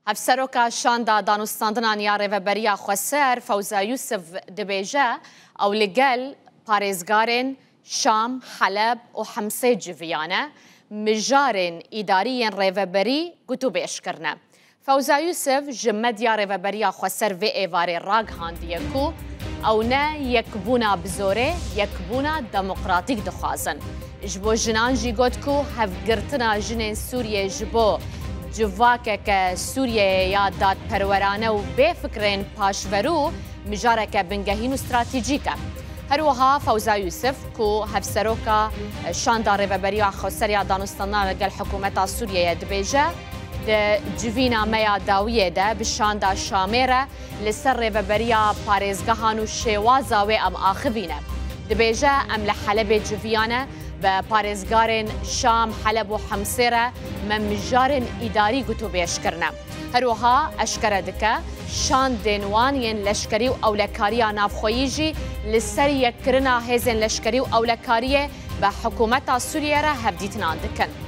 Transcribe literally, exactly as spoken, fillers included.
Hevseroka Şanda Danûstandinan ya Rêveberiya Xweser, Fewza Yûsif, dibêje, ew li gel parêzgarên Şam, Heleb û Himsê civiyane, mijarên îdarî yên rêveberî gotûbêj kirine. Fewza Yûsif ji medya Rêveberiya Xweser vê êvarê ragihandiye ku ew ne yekbûna bi zorê, yekbûna demokratîk dixwazin. Ji bo jinan jî got ku hevgirtina jinên Sûriyê ji bo civakeke Sûriyeyê ya dadperwerane û bê fikrên paşverû mijareke bingehîn û stratejîk e. Her wiha Fewza Yûsif ku hevseroka Şanda Rêveberiya Xweser ya Danûstandina li gel hikûmeta Sûriyeyê dibêje, di civîna me ya dawiyê de bi Şanda Şamê re li ser rêveberiya parêzgehan û şêwaza wê em axivîne. Dibêje, em li Helebê civiyane, bi parêzgarên Şam, Heleb û Himsê re me mijarên îdarî gotûbêj kirine. Her wiha eşkere dike, şandên wan yên leşkerî û ewlekariya navxweyî jî li ser yekkirina hêzên leşkerî û ewlekariyê bi hikûmeta Sûriyê re hevdîtinan dikin.